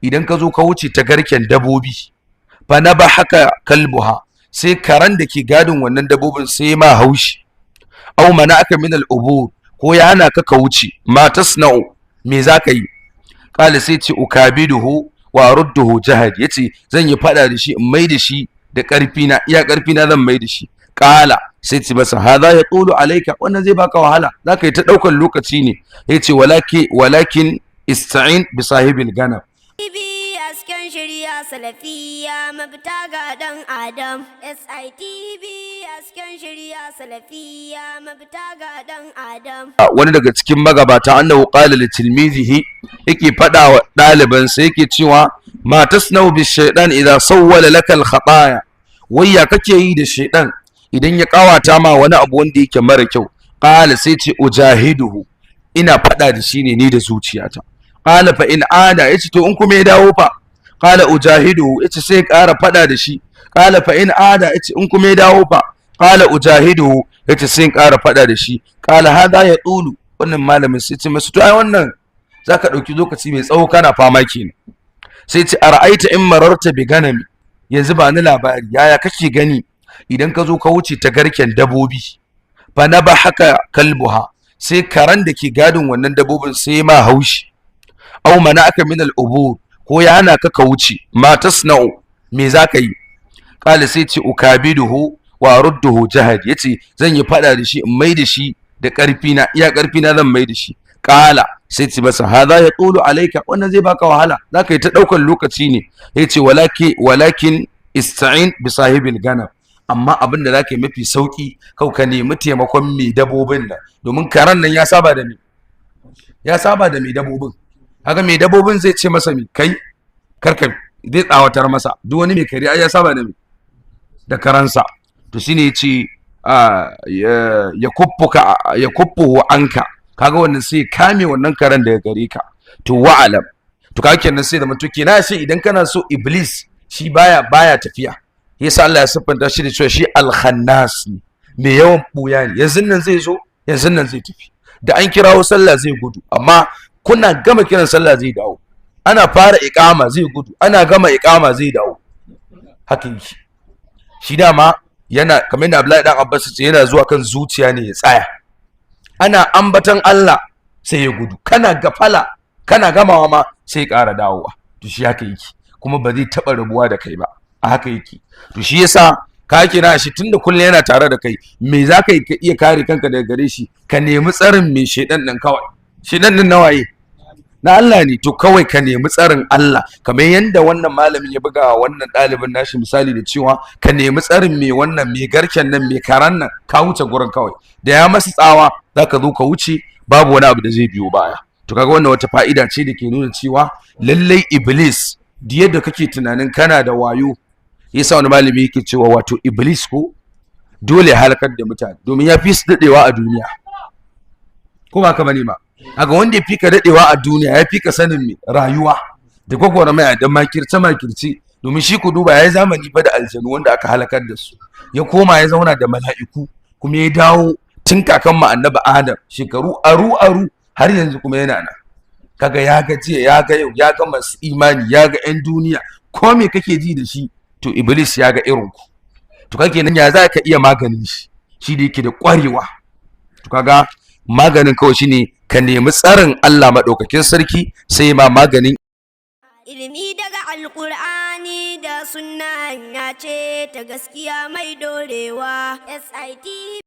Idan ka zo ka wuce ta garken dabobi, fa na ba haka kalbuha, sai karan da ke gadin wannan dabobin sai ma haushi, aw mana'aka min al-ubur, ko ya hana ka ka wuce, ma tasna'u, me zaka yi? Qala, sai ce, ukabiduhu wa arudduhu jahad. Yace zan yi fada da shi, in mai da shi da karfi na, iya karfi na zan mai da shi. Qala, sai ce masa, hadha yatulu alayka, wannan zai baka wahala, zaka yi ta daukan lokaci ne. Yace walakin ista'in bi sahibil ganam. TV, hasken shirya salafiya, mafita ga ɗan Adam. SITV, hasken shirya salafiya, mafita ga ɗan Adam. Wani daga cikin magabata, annahu qala li tilmizihi, yake fada wa ɗalibansa, yake cewa, ma tasnau bi shaytan idza sawwala laka al khataya? Wai ya kake yi da shaytan idan ya kawata ma wani abu wanda yake mara kyau? Qala, sai ce, ujahiduhu, ina fada da shi ne ni da zuciyata. Qala, fa in ada? Yace to in kuma ya dawo fa? Qala, ujahiduhu. Yace sai ƙara fada da shi. Qala, fa in ada? Yace in kuma ya dawo fa? Qala, ujahiduhu. Yace sai ƙara fada da shi. Qala, hada ya tulu. Wannan malamin sai ce masa, to ai wannan zaka dauki lokaci mai tsawo kana fama kenan. Sai ce, ara'aita in mararta bi ganami? Yanzu ba ni labari, yaya kake gani idan ka zo ka wuce ta garken dabobi, fa na ba haka kalbuha, sai karan da ke gadin wannan dabobin sai ma haushi, aw mana'aka min al-ubur, ko ya hana ka ka wuce, ma tasna'u, me zaka yi? Qala, sai ce, ukabiduhu wa arudduhu jahad. Yace zan yi fada da shi, in mai da shi da karfi na, iya karfi na zan mai da shi. Qala, sai ce masa, hadha yatulu alayka, wannan zai baka wahala, zaka yi ta daukan lokaci ne. Yace walakin ista'in bi sahibil ganam. Amma abin da zaka yi mafi sauki, kau ka nemi taimakon mai dabobin nan, domin karan nan ya saba da me, ya saba da mai dabobin. Haka mai dabobin zai ce masa, mi kai, karka, zai tsawatar masa. Duk wani mai kare ai ya saba da me, da karansa. To shine yace ya kuffuka, ya kuffuhu anka. Kaga wannan sai kame wannan karen daga gare ka. To wa'alam, to kaga kenan sai da mutu kenan shi. Idan kana so, iblis shi baya tafiya. Yasa Allah ya siffanta shi da cewa shi al-khannas ne, mai yawan buya ne. Yanzu nan zai zo, yanzu nan zai tafi. Da an kirawo sallah zai gudu, amma kuna gama kiran sallah zai dawo. Ana fara iqama zai gudu, ana gama iqama zai dawo. Haka yake shi. Dama yana kamar yadda Abdullahi dan Abbas ce, yana zuwa kan zuciya ne ya tsaya. Ana ambatan Allah sai ya gudu, kana gafala, kana gamawa ma sai ya ƙara dawowa. To shi haka yake, kuma ba zai taɓa rabuwa da kai ba, a haka yake. To shi yasa ka kira shi, tunda kullum yana tare da kai, me za ka iya kare kanka daga gare shi? Ka nemi tsarin mai shedan ɗin kawai. Shedan ɗin nawaye? Na Allah ne. To kawai ka nemi tsarin Allah, kamar yadda wannan malamin ya buga wa wannan ɗalibin nashi misali da cewa ka nemi tsarin mai wannan, mai garken nan, mai karan nan, ka wuce gurin. Kawai da ya masa tsawa zaka zo ka wuce, babu wani abu da zai biyo baya. To kaga wannan wata fa'ida ce da ke nuna cewa lallai iblis, da yadda kake tunanin kana da wayo, yasa wani malami yake cewa, wato iblis ko dole ya halakar da mutane, domin ya fi su daɗewa a duniya. Ko ba ka bane ba? Haka wanda ya fi ka daɗewa a duniya ya fi ka sanin me rayuwa da gwagwarmaya da makirce makirce. Domin shi, ku duba, ya yi zamani fa da aljanu wanda aka halakar da su, ya koma ya zauna da mala'iku, kuma ya dawo tun kakan mu annabi Adam, shekaru aru aru, har yanzu kuma yana nan. Kaga ya ga jiya, ya ga yau, ya ga masu imani, ya ga 'yan duniya. Ko me kake ji da shi, to iblis ya ga irin ku. To kake nan, ya za ka iya maganin shi, shi da yake da ƙwarewa? To kaga maganin kawai shine ka nemi tsarin Allah maɗaukakin sarki, sai ma maganin. Ilimi daga Alƙur'ani da sunna ya ce ta gaskiya mai dorewa. SIT.